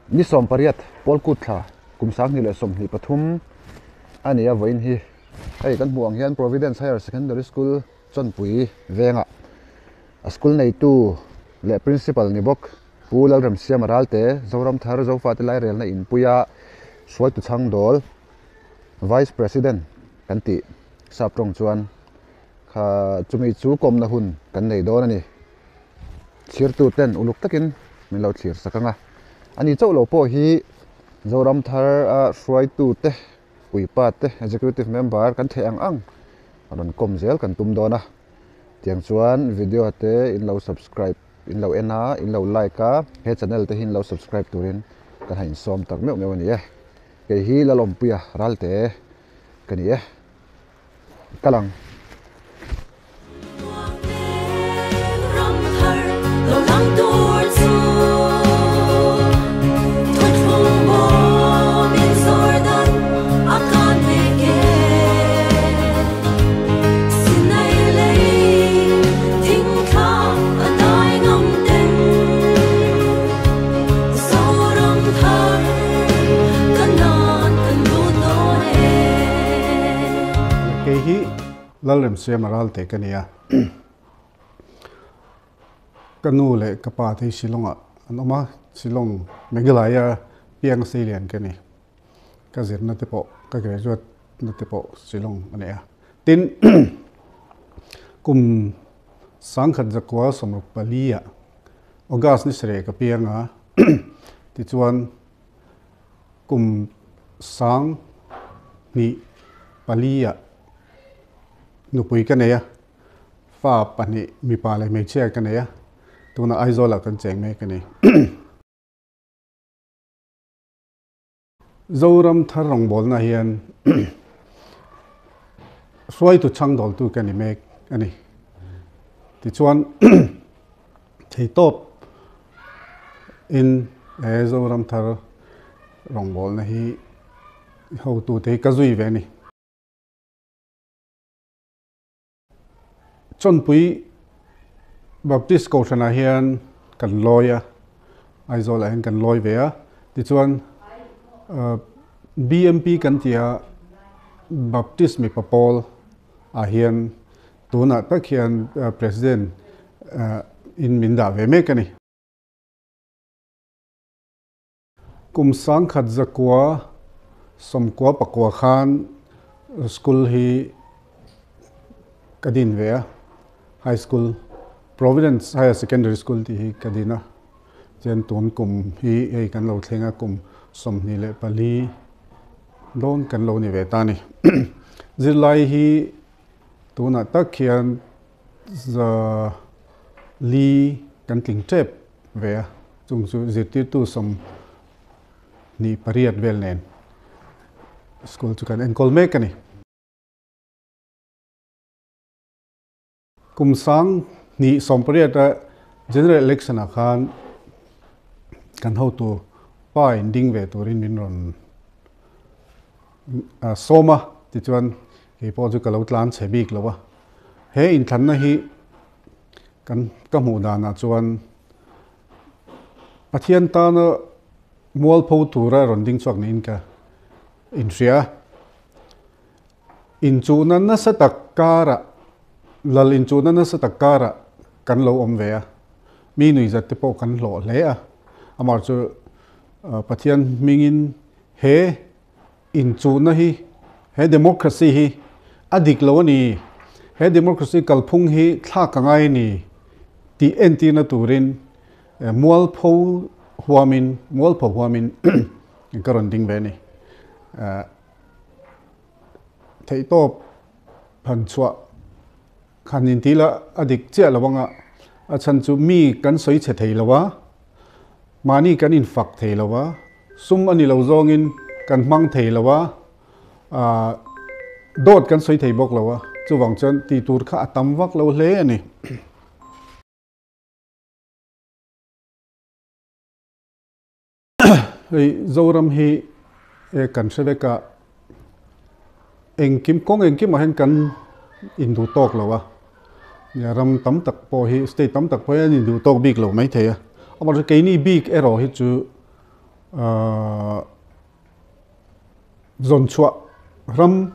Ni 18 Pawlkut thla kum 2023 a ni a vawiin hi hei kan hmuh ang hian Providence Higher Secondary School Chawnpui vengah a school neitu leh principal ni bawk Pu Lalremsiama Ralte Zoramthar Zofate Lairelna inpuia hruaitu chhang dawl Vice President kan tih sap tawng chuan kha chumi chu kawmna hun kan nei dawn a ni. Thirtu ten uluk takin min lo thlir sak ang a, ani chauh lo pawh hi Zoramthar a hruaitu te puipa te executive member kan theih ang ang rawn kawm zel kan tum dawn a, tiang chuan video te in lo subscribe in lo en a in lo like a he channel te hi in lo subscribe turin kan han insawm tak meuh meuh a ni e, kei hi Lalawmpuia Ralte ka ni e. Kal ang. Kei hi Lalremsiama Ralte ka ni a, ka nu leh ka pa te hi Shillong ah an awm a, Shillong Meghalaya piang seilian ka ni. Ka zirna te pawh ka graduate na te pawh Shillong a ni a. Tin, kum 1964 ah August ni sarih ka piang a, tichuan kum 2004 ah nupui ka nei a, fa pahnih mipa leh hmeichhia ka nei a, tunah Aizawl ah kan cheng mek a ni. Zoram thar rawngbawlna hian hruaitu chhangdawltu ka ni mek a ni. Tichuan theitawp in he Zoram thar rawngbawlna hi hotute hi ka zui ve a ni. Chawnpui Baptist Kohhranah hian kan lawi a, Aizawlah hian kan lawi ve a. Tichuan BMP kan ti a, Baptist mipa pawl ah hian tunah tak hian President in min dah ve mek a ni. Kum 1999 khan school hi ka din ve a, high school, Providence Higher Secondary School tih hi ka din a, chuan tun kum hi hei kan lo thleng a, kum 24 dawn kan lo ni ve ta a ni. Zirlai hi tunah tak hian 400 kan tling tep ve a, chung chu zirtirtu 28 vel nen school chu kan enkawl mek a ni. Kum 2018 a general election ah khan kan hotu pa in ding ve turin min rawn sawm a, tichuan kei pawh chu ka lo tlan chhe bik lo a. He inthlanna hi kan ka hmuh danah chuan Pathian tana mualpho tura rawn ding chhuak niin ka inhria a. Inchuhna nasa tak karah, lal inchuhna nasa tak karah kan lo awm ve a. Mi nuihzat te pawh kan hlawh hle a. Amah chu Pathian hmingin he Inchuhna hi he democracy hi a dik lo a ni, he democracy kalphung hi thlak a ngai a ni tih entirna turin mualpho huamin, mualpho huamin ka rawn ding ve a ni. Theihtawp han chhuah khan intih la a dik chiah lo anga a chhan chu mi kan sawi chhe thei lo a, mahni kan infak thei lo a, sum a ni lo zawngin kan hmang thei lo a, aah dawt kan sawi thei bawk lo a, chuvang chuan tih tur kha a tam vak lo hle a ni. Hei Zoram hi kan hre vek a, engkim kawng engkimah hian kan induh tawk lo a, ram tam tak pawh hi state tam tak pawh hi an induh tawk bik lo maithei a, amaherawhchu keini bik erawh hi chu. Zawn chhuah ram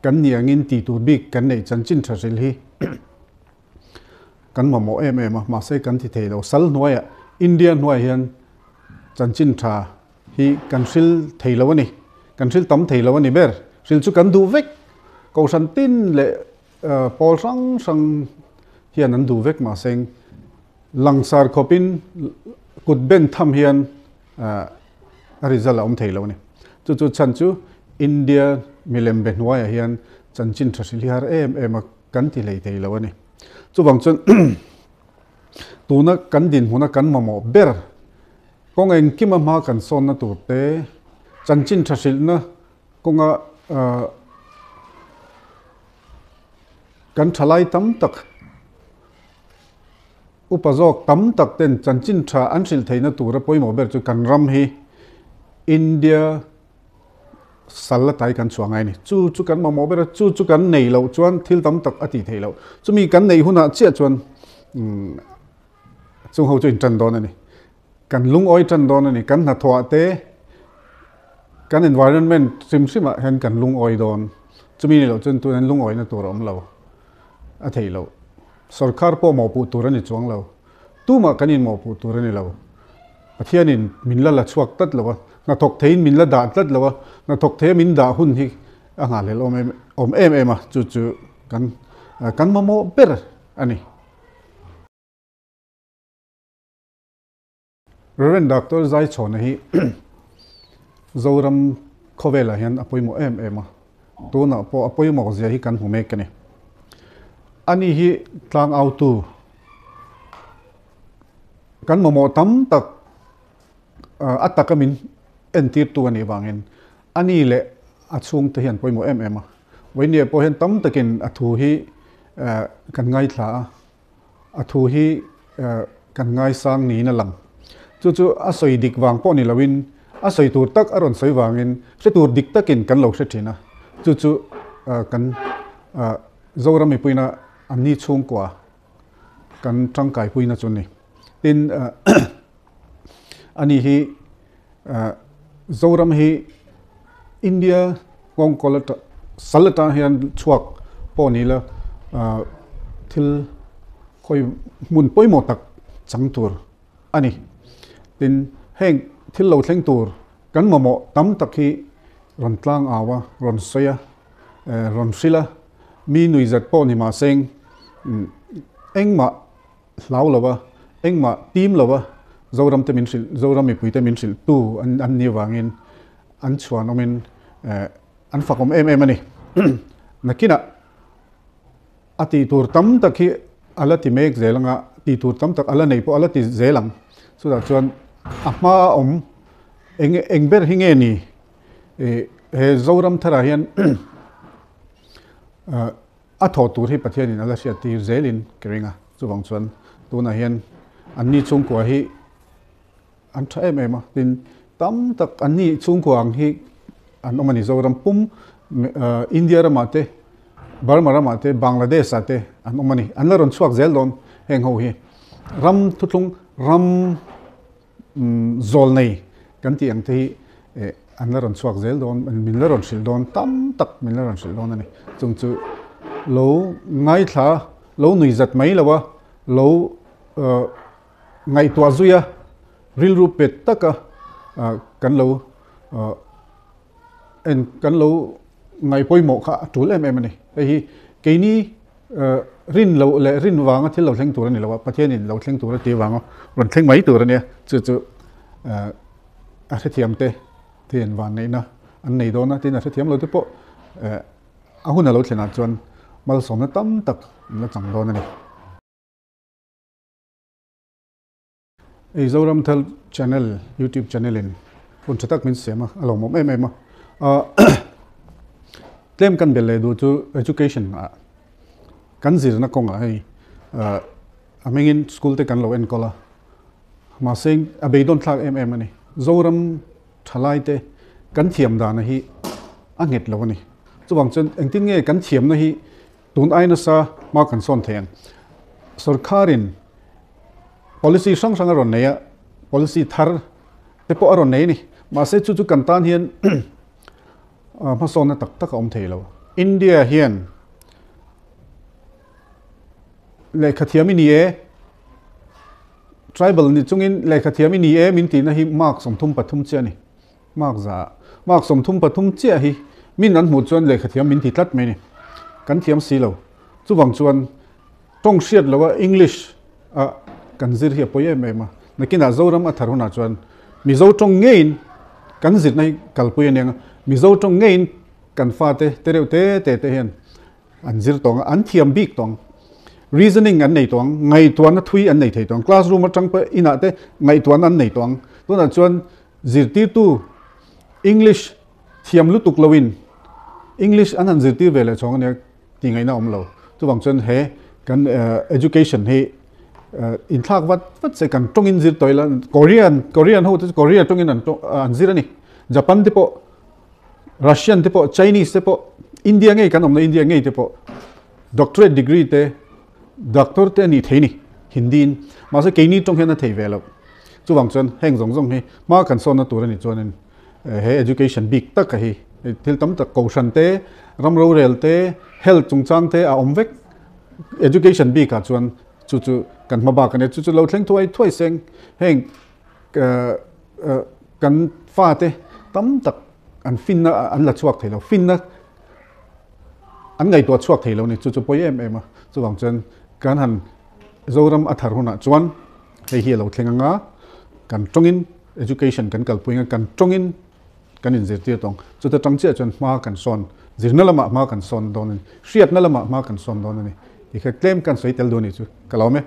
kan nih angin tih tur bik kan neih chanchin tha hril hi kan mamawh em em a, mahse kan ti thei lo. Sal hnuaiah India hnuaiah hian chanchin tha hi kan hril thei lo a ni, kan hril tam thei lo a ni ber. Hril chu kan duh vek, Kohhran tin leh pawl hrang hrang hian an duh vek mahse langsar khawpin kut ben tham hian a result a awm thei lo a ni. Chu chu chhan chu India milem be hnuaiah hian chanchin tha hrilh hi har em em a kan ti hlei thei lo a ni. Chuvang chuan tuna kan dinhmuna kan mamawh ber kawng engkima hma kan sawnna tur te chanchin tha hrilhna kawnga kan thalai tam tak Upa zawk tam tak ten chanchin tha an hrilh theihna tura pawimawh ber chu kan ram hi India sal a tai kan chhuah ngai a ni. Chu chu kan mamawh ber a, chu chu kan nei loh chuan thil tam tak a tih theih loh. Chumi kan neih hunah chiah chuan chung ho chu in tan dawn a ni. Kan lungawi tan dawn a ni. Kan hnathawh te, kan environment hrim hrimah hian kan lungawi dawn. Chumi ni loh chuan tun lungawina tur a awm lo. A theih loh. Sorkar pawh mawhpuh tur a ni chuang lo. Tumah kan inmawhpuh tur a ni lo. Pathianin min la la chhuak tlat lo a, hnathawk theiin min la dah tlat lo a, hnathawk theia min dah hun hi a nghahhlelh awm em awm em em a, chu chu kan kan mamawh ber a ni. Rev. Doctor Zaichhawna hi Zoram khawvelah hian a pawimawh em em a, tunah pawh a pawimawh zia hi kan hmu mek a ni. Ani hi tlangautu kan mamawh tam tak a taka min entirtu a nih vangin ani leh a chhungte hi an pawimawh em em a. Vawinia pawh hian tam takin a thu hi kan ngaithla a. A thu hi kan ngaisang niin a lang. Chu chu a sawi dik vang pawh ni loin a sawi tur tak a rawn sawi vangin hre tur dik takin kan lo hre thin a. Chu chu kan Zoram mipuina an ni chhungkua kan tangkaipuina chu a ni. Tin, ani hi Zoram hi India kawngkawl atang sal atang hian chhuak pawh ni ila thil khawi hmun pawimawh tak chang tur a ni. Tin, heng thil lo thleng tur kan mamawh tam tak hi rawn tlang au a, rawn sawi a, rawn hrilh a, mi nuihzat pawh ni mahseng engmah Hlau lo a, engmah tim lo a, Zoram te min hrilh, Zoram mipui te min hrilh tu an an nih avangin an chhuanawmin an fakawm em em a ni. Nakinah a tih tur tam tak hi a la ti mek zel anga, tih tur tam tak a la nei pawh a la ti zel ang. Chutah chuan a hma a awm eng eng ber hi nge ni he Zoram tharah hian A thaw tur hi Pathianin a la hriat tir zelin ka ring a, chuvang chuan tunah hian anni chhungkua hi an tha em em a, tin tam tak anni chhungkua ang hi an awm a ni, Zoram pum India ramah te, Burma ramah te, Bangladesh ah te an awm a ni, an la rawn chhuak zel dawn heng ho hi ram thuthlung ram Zawl nei kan tih ang te hi an la rawn chhuak zel dawn, min la rawn hrilh dawn tam tak min la rawn hrilh dawn a ni. Chung chu lo ngaithla, lo nui zat mai lo a, lo ngaihtuah zui a, rilru pet taka kan lo en kan lo ngaihpawimawh kha a tul em em a ni. Hei hi keini Rin loh leh rin vanga thil lo thleng tur a ni lo a, Pathianin lo thleng tur a tih avanga rawn thleng mai tur a nia. Chu chu a hrethiam te thian vanneihna an nei dawn a, tin a hrethiam lo te pawh a hun a lo thlenah chuan malsawmna tam tak an la chang dawn a ni. Ei Zoram Thal Channel YouTube channel in hun tha tak min siam a, a lawmawm em em a. Tlem kan bel leh duh chu education ah kan zirna kawngah hei a hmingin school te kan lo enkawl a, mahse a beidawn thlak em em a ni. Zoram thalai te kan thiam dana hi a nghet lo a ni. Chuvang chuan engtin nge kan thiamna hi Tun ai nasa hma kan sawn thei ang. Sorkarin policy hrang hrang a rawn nei a, policy thar te te pawh a rawn nei a ni. Mahse chu chu kan tan hian hmasawnna tak tak a awm thei lo. India hian lehkha thiam i ni e, tribal ni chungin lehkha thiam i ni e min tihna hi mark 33 chiah a ni. Mark za mark 33 chiah hi min an hmuh chuan lehkha thiam min ti tlat mai a ni. Kan thiam si lo. Chuvang chuan tawng hriat loa English a kan zir hi a pawi em em a. Nakinah Zoram a thar hunah chuan Mizo tawng ngeiin kan zirna hi kalpui a nia nga, Mizo tawng ngeiin kan fate te reuh te te te hian an zir tawng a, an thiam bik tawng. Reasoning an nei tawng, ngaihtuahna thui an nei thei tawng. Classroom atang pawh inah te ngaihtuahna an nei tawng. Tunah chuan zirtirtu English thiam lutuk loin English an han zirtir ve leh chhawng a nia tih ngaihna a awm lo. Chuvang chuan he kan education hi inthlak vat vat se kan tawngin zir tawh ila Korean Korean ho te chu Korea tawngin an tawng an zir a ni. Japan te pawh Russian te pawh Chinese te pawh India ngei kan awmna India ngei te pawh doctorate degree te doctor te a nih thei a ni Hindi in mahse keini tawng hian a thei ve loh. Chuvang chuan heng zawng zawng hi hma kan sawnna tur a nih chuanin he education bik taka hi thil tam tak kohhran te, ram rorel te, health chungchang te a awm vek. Education bikah chuan chu chu kan hma bak a nia, chu chu lo thleng thuai thuai seng heng kan fate tam tak an finna an la chhuak thei lo, finna an ngaihtuah chhuak thei lo a ni, chu chu pawi em em a. Chuvang chuan kan han Zoram a thar hunah chuan hei hi a lo thleng anga kan tawngin education kan kalpui anga kan tawngin kan inzirtir tawng. Chuta tang chiah chuan hma kan sawn, zirna lamah hma kan sawn dawn a ni, hriatna lamah hma kan sawn dawn a ni tih kha tlem kan sawi tel duh a nih chu ka lawm e.